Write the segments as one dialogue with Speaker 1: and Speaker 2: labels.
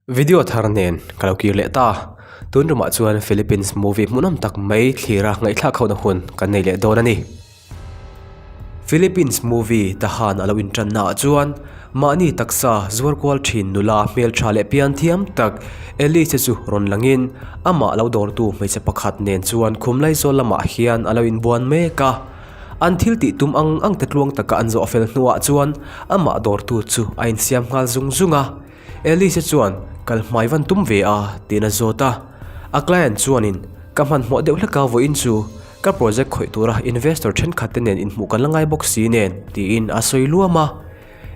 Speaker 1: Video thar nen ka lo kir leh ta. Tun rumah chuan Philippines movie hmuhnawm tak mai thlira ngaihthlak ho na hun kan nei leh dawn a ni. Philippines movie Tahan a lo intanna ah chuan mahni taksa zuar kual thin nula hmeltha leh pian thiam tak Elise chu rawn langin amah lo dawrtu hmeichhe pakhat nen chuan khum laizawl lamah hian a lo inbuan mek a. An thil tih tum ang ang te tluang taka an zawh fel hnuah chuan amah dawrtu chu a insiam nghal zung zung a. Elise chuan, Kal hmai van tum ve a, tiin a zawt a. A client chuanin, Ka hmanhmawh deuh hlek a vawiin chu, ka project khawih tura investor thenkhat te nen inhmuh kan la ngai bawk si nen, tiin a sawi luam a.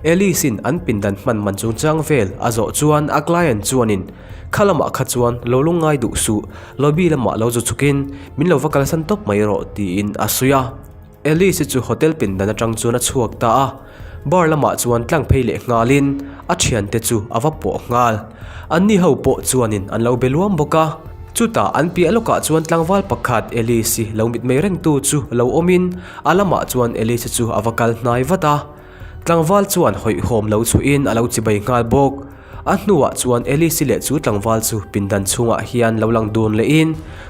Speaker 1: Elise-in an pindan hman man chungchang vel a zawh chuan a client chuanin, Kha lamah kha chuan lo lungngai duh suh, lobby lamah lo zu chhukin min lo va kalsan tawp mai rawh, tiin a sawi a. Alice chu hotel pindan atang chuan a chhuak ta a, bar lamah chuan tlang phei leh nghalin a thiante chu a va pawh nghal. Anni ho pawh chuanin an lo be luam bawk a. Chutah an piah lawkah chuan tlangval pakhat Alice lo mitmei rengtu chu lo awmin a lamah chuan Alice chu a va kal hnai vat a. Tlangval chuan hawihhawm lo chhuihin a lo chibai nghal bawk. A hnuah chuan Alice leh chu tlangval chu pindan chhungah hian lo lang dun lehin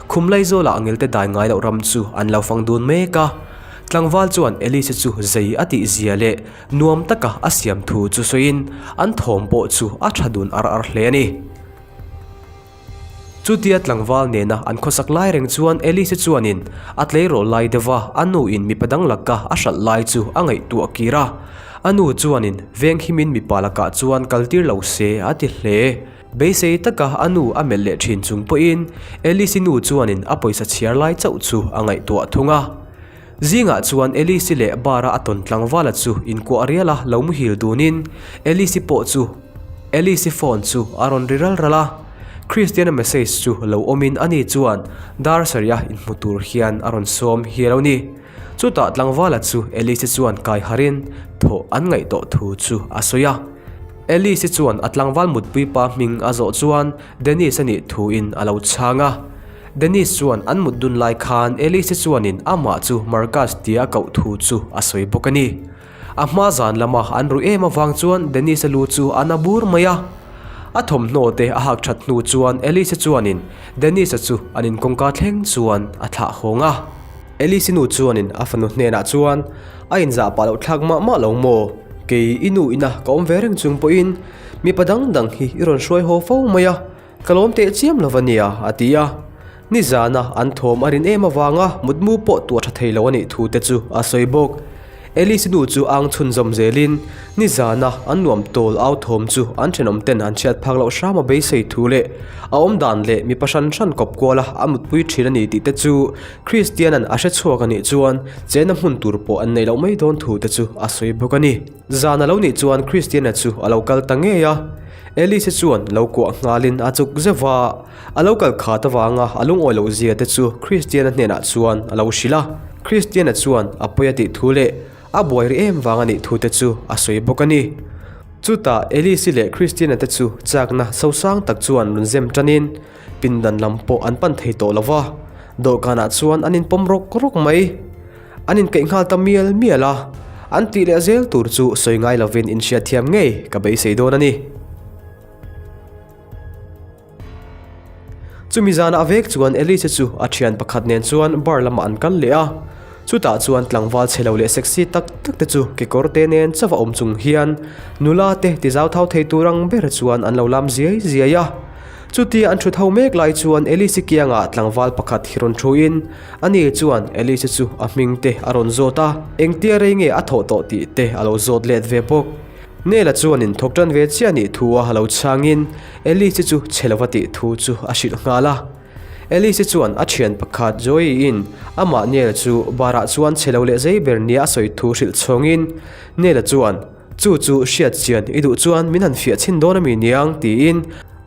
Speaker 1: khum laizawlah ngelte dai ngai loh ram chu an lo fang dun mek a. Tlangval chuan Alice chu zei a tih zia leh nuam taka a siam thu chu sawiin an thawm pawh chu a tha dun ar ar hle a ni. Chutia tlangval nena an khawsak lai reng chuan Alice chuanin a tleirawl lai deuha a nu in mipa dang laka a hralh lai chu a ngaihtuah kir a. A nu chuanin veng himin mipa lakah chuan kal tir lo se a ti hle. Beisei taka a nu a melh leh thin chung pawhin Alice nu chuanin a pawisa chhiar lai chauh chu a ngaihtuah thung a. Zingah chuan Alice leh bar-a a tawn tlangvala chu inkuah rial a lo muhil dunin Alice pawh chu Alice phone chu a rawn ri ral ral a. Christian-a message chu lo awmin ani chuan dar sarih-a inhmu tur hian a rawn sawm hial a ni. Chutah tlangvala chu Alice chuan kai harin thawh an ngaih tawh thu chu a sawi a. Alice chuan a tlangval mutpui pa hming a zawh chuan Dennis a nih thuin a lo chhang a. Dennis chuan an mut dun lai khan Elise chuanin amah chu Marcus tia a koh thu chu a sawi bawk a ni. A hma zan lama an ruih em avang chuan Dennis-a lu chu a na bur mai a. A thawmhnaw te a hak that hnu chuan Elise chuanin Dennis-a chu an inkawngka thleng chuan a thlah hawng a. Elise nu chuanin a fanu hnenah chuan a inzah pah loh thlak mah mah lo maw? Kei i nu ina ka awm ve reng chung pawhin mipa dang dang hi i rawn hruai haw fo mai a. Ka lawm teh chiam lo ania, a ti a. Nizana an thawm a rin em avanga mutmu pawh tuah tha thei lo a nih thu te chu a sawi bawk. Alice nu chu ang chhunzawm zelin nizana an nuam tawl au thawm chu an thenawm ten an chhiat phak loh hram a beisei thu leh a awm dan leh mipa hran hran kawp kuala a mutpui thin a ni tih te chu Christian-a'n a hre chhuak a nih chuan chena hmun tur pawh an neih loh mai dawn thu te chu a sawi bawk a ni. Zan a lo nih chuan Christian-a chu a lo kal ta ngei a. Alice chuan lo kuah nghalin a chuk zeuh va, a lo kal khat avanga a lungawi loh zia te chu Christian-a hnenah chuan a lo hrilh a. Christian-a chuan a pawi a tih thu leh a buai ri em vang a nih thu te chu a sawi bawk a ni. Chutah Alice-i leh Christian-a te chu chakna sosang tak chuan rawn zem tanin pindan lam pawh an pan thei tawh lo va, dawhkanah chuan an inpawm rawk rawk mai. An inkeih nghal ta mial mial a, an tih leh zel tur chu sawi ngai lovin inhriatthiam ngei ka beisei dawn a ni. Chumi zanah vek chuan Elise chu a thian pakhat nen chuan bar lamah an kal leh a, chutah chuan tlangval chhe lo leh sexy tak tak te chu kekawr te nen chauh a awm chung hian nula te ti zau thau thei tur ang ber chuan an lo lam ziai ziai a. Chutia an thut ho mek lai chuan Elise kiangah tlangval pakhat hi rawn thuin Ani chuan Alice chu a hming te a rawn zawt a, engtia rei nge a thawh tawh tih te a lo zawt let ve bawk. Nela chuan in thawk tan ve chiah nih thu a lo chhangin Alice chu chhe lova tih thu chu a hrilh nghal a. Alice chuan a thian pakhat Joey in amah Nela chu bar ah chuan chhe lo leh zei ber nia a sawi thu hrilh chhawngin Nela chuan chu chu hriat chian i duh chuan min han fiah chhin dawn ami niang tiin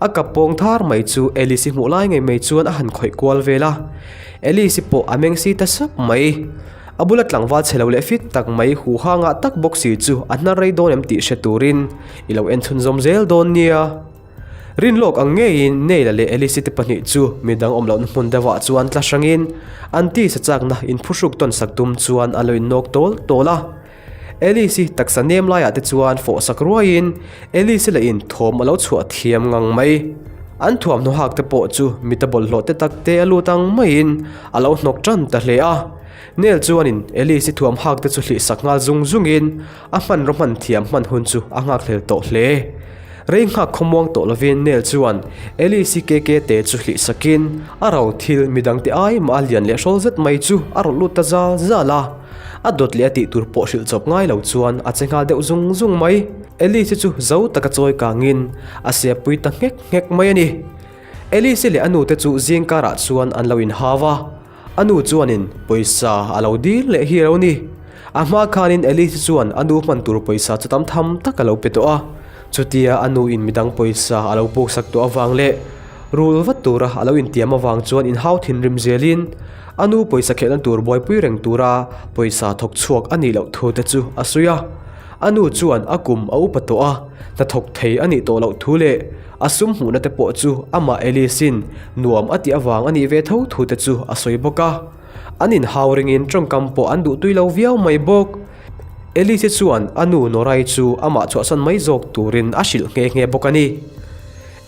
Speaker 1: A kap pawng thar mai chu Alice-i hmuh lai ngei mai chuan a han khawih kual vel a. Alice-i pawh a meng si ta sap mai. A bula tlangval chhe lo leh fit tak mai huh hangah tak bawk si chu a hnar rei dawn em tih hre turin i lo en chhunzawm zel dawn nia. Rinlawk ang ngeiin Neil-a leh Alice-i te pahnih chu midang awm lohna hmun deuhah chuan tla hrangin an tisa chakna inphuhruk tawn sak tum chuan a lo innawk tawl tawl a. Alice-i taksa nem laiah te chuan fawh sak ruaiin Alice-i lah in thawm a lo chhuah thiam ngang mai. An thuamhnaw hak te pawh chu mita bawlhhlawh te tak te a lut ang maiin a lo hnawk tan ta hle a. Neil chuanin Alice-i thuam hak te chu hlih sak nghal zung zungin a hmanraw hman thiam hman hun chu a nghakhlel tawh hle. Rei nghak khawmuang tawh lovin Neil chuan Alice-i KK te chu hlih sakin a ro thil midangte ai mah a lian leh hrawl zet mai chu a rawn lut ta zal zal a. A dawt leh a tih tur pawh hrilh chawp ngai lo chuan a che nghal deuh zung zung mai. Alice-i chu zo taka chawi kangin a siapui ta nghek nghek mai a ni. Alice-i leh a nute chu zing karah chuan an lo inhau a. A nu chuanin pawisa a lo dil leh hi a lo ni. A hma khanin Alice chuan a nu hman tur pawisa chu tam tham tak a lo pe tawh a. Chutia a nu in midang pawisa a lo puksak tawh avang leh rul vat tura a lo intiam avang chuan inhau thinrim zelin a nu pawisa khelhna tur buaipui reng tura pawisa thawk chhuak a nih loh thu te chu a sawi a. A nu chuan a kum a upa tawh a, hnathawk thei a nih tawh loh thu leh a sum hmuhna te pawh chu amah Alice-in nuam a tih avang a nih ve tho thu te chu a sawi bawk a. An inhau ringin tawngkam pawh an duh tui lo viau mai bawk. Alice-i chuan a nu Norai chu amah chhuahsan mai zawk turin a hrilh nghe nghe bawk a ni.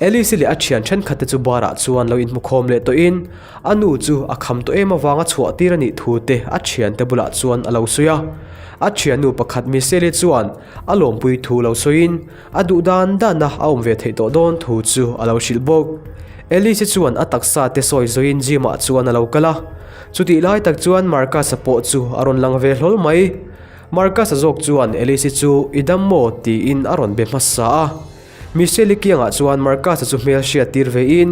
Speaker 1: Alice-i leh a thian thenkhat te chu bar-ah chuan lo inhmukhawm leh tawhin a nu chu a kham tawh em avanga chhuah tir a nih thu te a thiante bulah chuan a lo sawi a. A thiannu pakhat Michelle-i chuan a lawmpui thu lo sawiin a duh dan dana a awm ve theih tawh dawn thu chu a lo hrilh bawk. Alice-i chuan a taksa te sawi zawiin gym-ah chuan a lo kal a. Chutih lai tak chuan Marcus-a pawh chu a rawn lang ve hlawl mai. Marcus-a zawk chuan Alice-i chu i dam maw tiin a rawn be hmasa a. Michelle-i kiangah chuan Marcus-a chu hmel hriat tir vein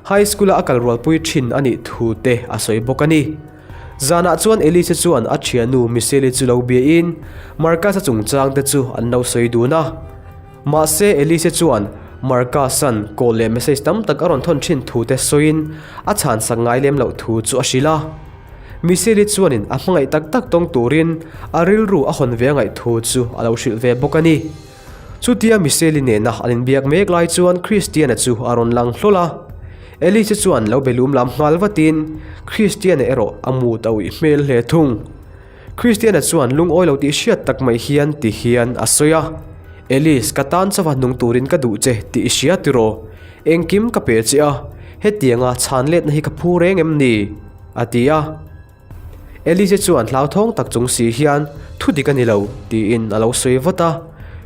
Speaker 1: high school-a a kal rualpui thin a nih thu te a sawi bawk a ni. Zanah chuan Elise chuan a thiannu Michelle-i chu lo biain Marcus-a chungchang te chu an lo sawi dun a. Mahse Elise chuan Marcus-a'n call leh message tam tak a rawn thawn thin thu te sawiin a chhansak ngai lem loh thu chu a hrilh a. Michelle-i chuanin a hmangaih tak tak tawng turin a rilru a hawn ve a ngaih thu chu a lo hrilh ve bawk a ni. Chutia Michelle-i nena an inbiak mek lai chuan Christian-a chu a rawn lang hlawl a. Alice-i chuan lo be lum lam nghal vatin Christian-a erawh a mut a uih hmel hle thung. Christian-a chuan lungawi lo tih hriat tak mai hian ti hian a sawi a, Alice, ka tan chauha nung turin ka duh che tih i hria tiraw? Engkim ka pe che a, hetianga chhan letna hi ka phu reng em ni? a ti a. Elise chuan hlauthawng tak chung si hian, Thu dik a ni lo, tiin a lo sawi vat a.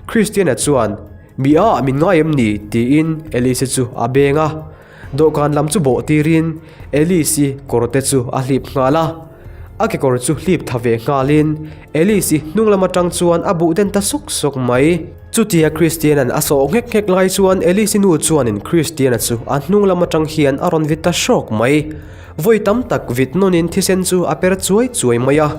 Speaker 1: Christiana chuan, Mi a, min ngai em ni? tiin Elise chu a beng a. Dawhkan lam chu bawh tirin Elise-i kawr te chu a hlip nghal a. A kekawr chu hlip tha ve nghalin Elise-i hnung lam atang chuan a buh den ta sawk sawk mai. Chutia Christiana'n a sawh nghek nghek lai chuan Elise-i nu chuanin Christiana chu a hnung lam atang hian a rawn vit ta hrawk mai. Vawi tam tak vit nawnin thisen chu a per chuai chuai mai a.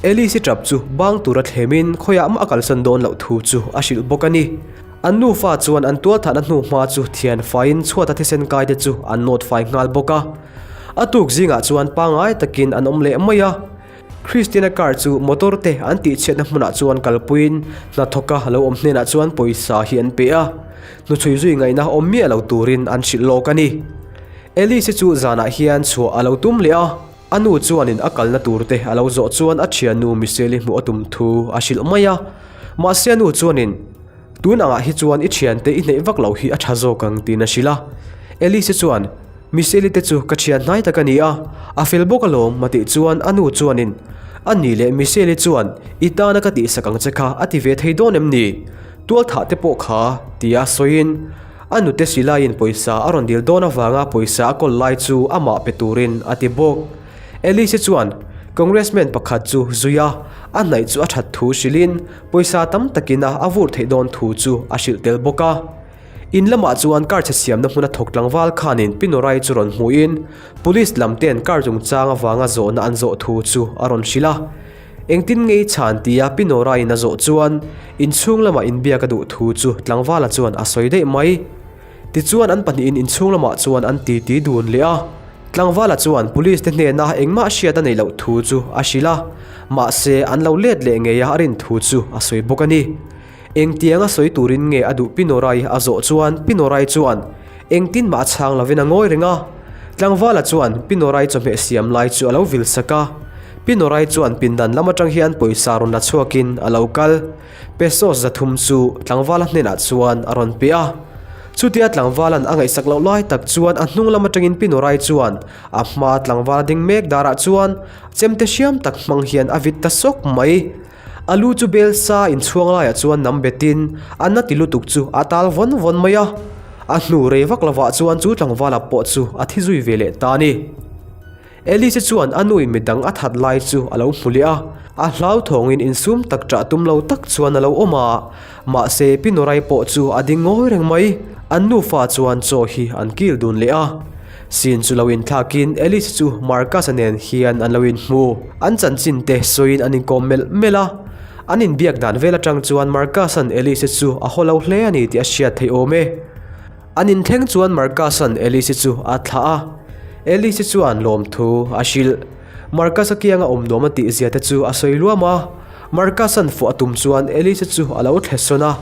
Speaker 1: Alice-i tap chu bang tura thlemin khawiah mah a kalsan dawn loh thu chu a hrilh bawk a ni. An nufa chuan an tualthahna hnu hma chu thian faiin chhuata thisen kaite chu an nawt fai nghal bawk a. A tuk zingah chuan pangngai takin an awm leh mai a. Christiana car chu motor te an tihchhiatna hmunah chuan kalpuiin hnathawka lo awm hnenah chuan pawisa hi an pe a. Hnuchhui zui ngaihna awm miah lo turin an hrilh lawk a ni. Alice chu zanah hian chhuah a lo tum leh a, a nu chuanin a kalna tur te a lo zawh chuan a thiannu Michelle-i hmuh a tum thu a hrilh mai a. Mahse a nu chuanin, Tun angah hi chuan i thiante i hneih vak loh hi a tha zawk ang tiin a hrilh a. Alice chuan, Michelle-i te chu ka thian hnai tak a ni a, a fel bawk alawm a tih chuan a nu chuanin, A nih leh Michelle-i chuan i tana ka tihsak ang che kha a ti ve thei dawn em ni? Tualthah te pawh kha tia sawiin, A nute silaiin pawisa a rawn dil dawn avanga pawisa a kawl lai chu amah pe turin a ti bawk. Alice chuan Congressman pakhat chu zui a, a hnaih chu a that thu hrilhin pawisa tam takin a a vur theih dawn thu chu a hrilh tel bawk a. In lamah chuan car chhe siamna hmuna thawk tlangval khanin Pinorai chu rawn hmuhin Police lam ten car chungchang avanga zawhna an zawh thu chu a rawn hrilh a. Engtin nge i chhan tia Pi Nora-in a zawh chuan inchhung lamah inbiak a duh thu chu tlangvala chuan a sawi daih mai. Tichuan an pahnihin inchhung lamah chuan an titi dun leh a. Tlangvala chuan police te hnena engmah hriat a neih loh thu chu a hrilh a, mahse an lo let leh ngei a a rin thu chu a sawi bawk a ni. Engtianga sawi turin nge a duh Pi Nora-i a zawh chuan Pi Nora-i chuan engtin mah a chhang lovin a ngawi reng a. Tlangvala chuan Pi Nora-i chawhmeh siam lai chu a lo vil sak a. Pi Norai chuan pindan lam atang hian pawisa rawn la chhuakin a lo kal. Pesos 300 chu tlangvala hnenah chuan a rawn pe a. Chutia tlangvalan a ngaihsak loh lai tak chuan a hnung lam atangin Pi Norai chuan a hma tlangvala ding mek darah chuan chemte hriam tak hmang hian a vit ta sawk mai. A lu chu bel sa inchhuang laiah chuan nam betin a na ti lutuk chu a tal vawn vawn mai a. A hnu rei vak lovah chuan chu tlangvala pawh chu a thi zui ve leh ta a ni. Elise chuan a nuin midang a that lai chu a lo hmu leh a, a hlauthawngin insum tak ṭah tum lo tak chuan a lo awm a, mahse Pi Norai pawh chu a ding ngawi reng mai. An nufa chuan chaw hi an kil dun leh a. Scene chu lo inthlakin Elise chu Marcus-a nen hian an lo inhmu. An chanchin te sawiin an inkawm melh melh a, an inbiak dan vel aṭang chuan Marcus-a'n Elise chu a haw lo hle a ni tih a hriat theih awm e. An inthleng chuan Marcus-a'n Alice-i chu a thlah a, Alice-i chuan lawmthu a hrilh. Marcus-a kianga awm nuam a tih zia te chu a sawi luam a, Marcus-a'n fuah a tum chuan Alice-i chu a lo thle sawn a,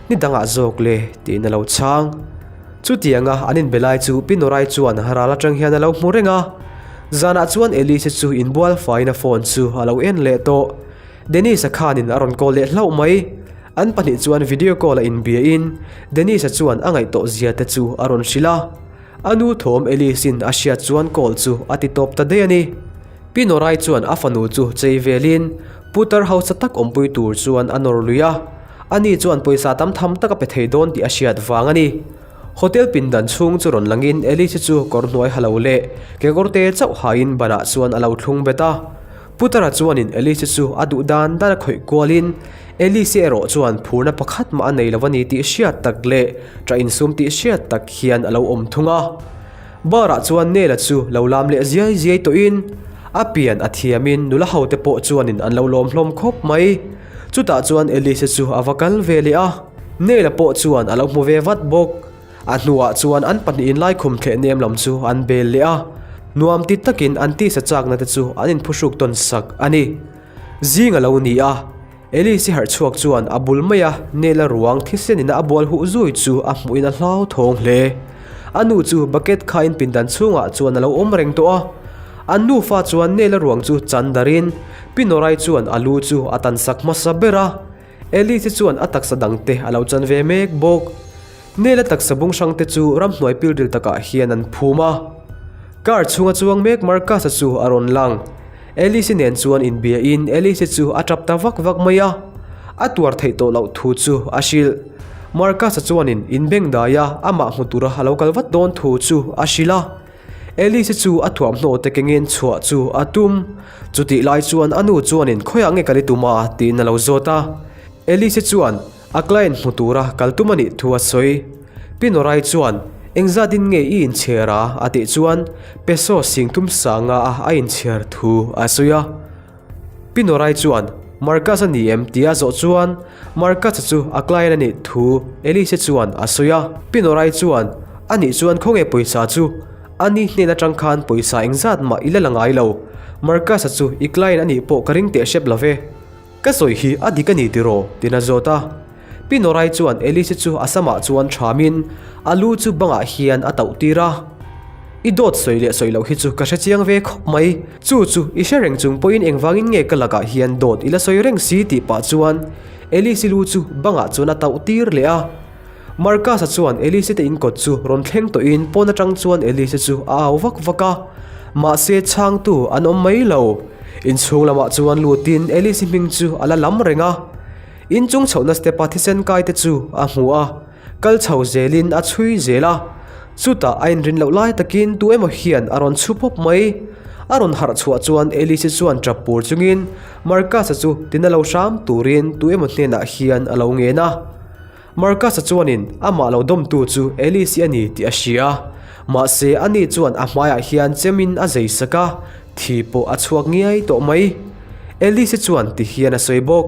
Speaker 1: Ni dangah zawk le, tiin a lo chhang. Chutianga an inbe lai chu Pi Norai chuan ral atang hian a lo hmu reng a. Zanah chuan Alice-i chu inbual faiin a phone chu a lo en leh tawh. Dennis-a khanin a rawn call leh hlauh mai. An pahnih chuan video call a inbiain Dennis-a chuan a ngaih tawh zia te chu a rawn hrilh a. A nu thawm Alice-in a hriat chuan call chu a ti tawp ta daih a ni. Pi Norai chuan a fanu chu chei velin putar hausa tak awmpui tur chuan a nawr lui a. Ani chuan pawisa tam tham tak a pe thei dawn tih a hriat vang a ni. Hotel pindan chhung chu rawn langin Alice-i chu kawr hnuai ha lo leh kekawrte chauh hain banah chuan a lo thlung bet a. Putara chuanin Alice chu a duh dan dan a khawih kualin Alice erawh chuan phurna pakhat mah a nei lo a ni tih hriat tak leh ṭah insum tih hriat tak hian a lo awm thung a. Bar ah chuan Nela chu lo lam leh ziai ziai tawhin a pian a thiamin nula hote pawh chuanin an lo lawm hlawm khawp mai. Chutah chuan Alice chu a va kal ve leh a, Nela pawh chuan a lo hmu ve vat bawk. A hnuah chuan an pahnihin laikhum thleh nem lam chu an bel leh a, nuam ti takin an tisa chakna te chu an inphuhruk tawn sak a ni. Zing a lo ni a, Elise harh chhuak chuan a bul maia Nela ruang thisen ina a bual huh zui chu a hmuhin a hlauthawng hle. A nu chu bucket khain pindan chhungah chuan a lo awm reng tawh a. An nufa chuan Nela ruang chu chan darin Pinorai chuan a lu chu a tan sak hmasa ber a. Elise chuan a taksa dangte a lo chan ve mek bawk. Nela taksa bung hrangte chu ramhnuai pilril takah hian an phum a. Car chhunga chuang mek Marcus-a chu a rawn lang. Alice-i nen chuan inbiain Alice-i chu a tap ta vak vak mai a. A tuar theih tawh loh thu chu a hrilh. Marcus-a chuanin inbengdai a, amah hmu tura a lo kal vat dawn thu chu a hrilh a. Alice-i chu a thuamhnaw te kengin chhuah chu a tum. Chutih lai chuan a nu chuanin khawiah nge kal i tum a? tiin a lo zawt a. Alice-i chuan A client hmu tura kal tum a nih thu a sawi. Pi Norai chuan, Engzatin nge i inchhiar a? a tih chuan peso singthum sanga a a inchhiar thu a sawi a. Pi Norai chuan, Marcus a ni em? tia a zawh chuan Marcus-a chu a client a nih thu Elise chuan a sawi a. Pi Norai chuan, A nih chuan khawnge pawisa chu? Ani hnen atang khan pawisa engzat mah i la la ngai lo. Marcus-a chu i client a nih pawh ka ring teh hrep lo ve. Ka sawi hi a dik a ni tiraw? tiin a zawt a. Pi Norai chuan Alice chu a samah chuan thamin a lu chu bangah hian a tauh tir a. I dawt sawi leh sawi loh hi chu ka hre chiang ve khawp mai. Chu chu i hre reng chung pawhin engvangin nge ka lakah hian dawt i la sawi reng si tih pah chuan Alice lu chu bangah chuan a tauh tir leh a. Marcus-a chuan Alice te inkawt chu rawn thleng tawhin pawn atang chuan Alice chu a au vak vak a, mahse chhangtu an awm mai lo. Inchhung lamah chuan lutin Alice hming chu a la lam reng a, inchung chhohna step-a thisen kai te chu a hmu a, kal chho zelin a chhui zel a. Chutah a inrin loh lai takin tu emaw hian a rawn chhu pawp mai. A rawn harh chhuah chuan Alice chuan tap pur chungin Marcus-a chu tina lo hram turin tu emaw hnenah hian a lo ngen a. Marcus-a chuanin amah lo dawmtu chu Alice-i a ni tih a hria. Mahse, ani chuan a hmaiah hian chemin a zei sak a, thi pawh a chhuak ngiai tawh mai. Alice-i chuan ti hian a sawi bawk.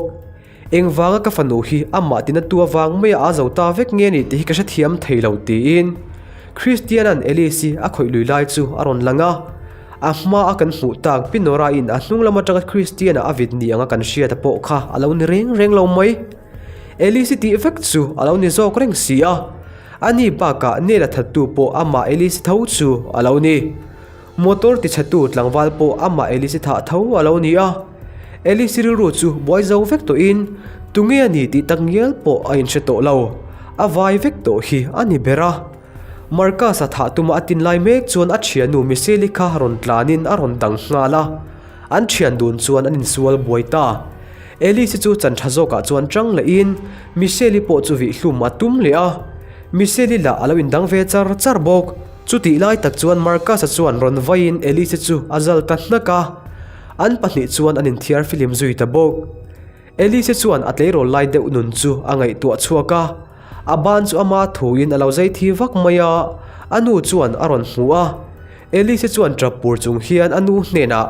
Speaker 1: Engvanga ka fanu hi amah tinatu avang maia a zo ta vek nge ni tih hi ka hrethiam thei lo tiin Christian-a'n Alice-i a khawih lui lai chu a rawn lang a. A hmaa kan hmuh tak Pi Nora-in a hnung lam atanga Christian-a a vit ni anga kan hriata pawh kha a lo ni reng reng lo mai. Elise tih vek chu a lo ni zawk reng si a, ani bakah Nela thattu pawh amah Elise tho chu a lo ni. Motor tichhetu tlangval pawh amah Alice-i thah tho a lo ni a. Alice-i rilru chu buai zo vek tawhin tunge a ni tih tak ngial pawh a inhre tawh lo. A vai vek tawh hi a ni ber a. Marcus-a thah tuma a tin lai mek chuan a thiannu Michelle-i kha rawn tlanin a rawn dang nghal a. An thian dun chuan an insual buai ta. Alice-i chu chan tha zawkah chuan chang lehin Michelle-i pawh chu vih hlum a tum leh a. Michelle-i lah a lo indang ve char char bawk. Chutih lai tak chuan Marcus-a chuan rawn vaiin Alice-i chu a zal ta hnak a. An pahnih chuan an inthiar filim zui ta bawk. Elise chuan a tleirawl lai deuh nun chu a ngaihtuah chhuak a, a ban chu ama thuin a lo zai thi vak mai a, a nu chuan a rawn hmu a. Elise chuan tap pur chung hian a nu hnenah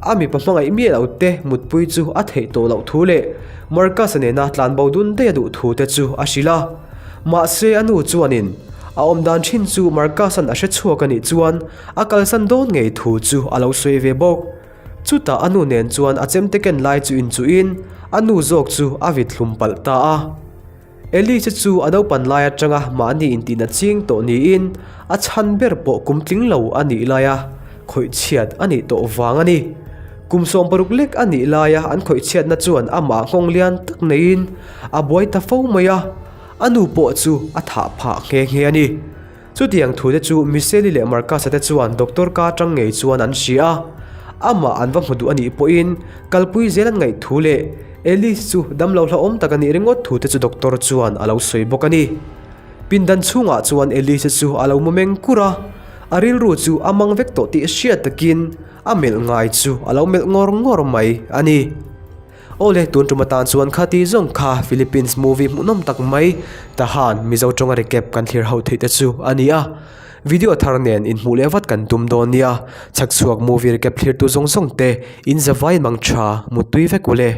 Speaker 1: a mipa hmangaih miah lo te mutpui chu a theih tawh loh thu leh Marcus-a nena tlanbo dun daih a duh thu te chu a hrilh a. Mahse a nu chuanin a awmdan thin chu Marcus-a'n a hre chhuak a nih chuan a kalsan dawn ngei thu chu a lo sawi ve bawk. Chutah a nu nen chuan a chemte ken lai chu inchuhin a nu zawk chu a vit hlum palh ta a. Elise chu a naupan lai atanga mahni intihna ching tawh niin a chhan ber pawh kum tling lo a nih laia khawihchhiat a nih tawh vang a ni. Kum 16 lek a nih laia an khawihchhiatna chuan amah nghawng lian tak neiin a buai ta fo mai a, a nu pawh chu a thah phah nghe nghe a ni. Chutiang thute chu Michelle-i leh Marcus-a te chuan doctor ka atang ngei chuan an hria a. Amah an va hmu duh a nih pawhin kalpui zel an ngaih thu leh Alice chu damlo hlauhawm tak a nih ringawt thu te chu doctor chuan a lo sawi bawk a ni. Pindan chhungah chuan Alice chu a lo mu meng kur a, a rilru chu a mang vek tawh tih hriat takin a melh ngai chu a lo melh ngawr ngawr mai a ni. Awle, tun tum atan chuan khati zawng kha Philippines movie hmuhnawm tak mai Tahan Mizo tawnga recap kan thlir ho theih te chu a ni a. Video thar nen inhmuh leh vat kan tum dawn nia. Chhakchhuak movie recap thlirtu zawng zawng te in zavai mang tha muttui vek ule.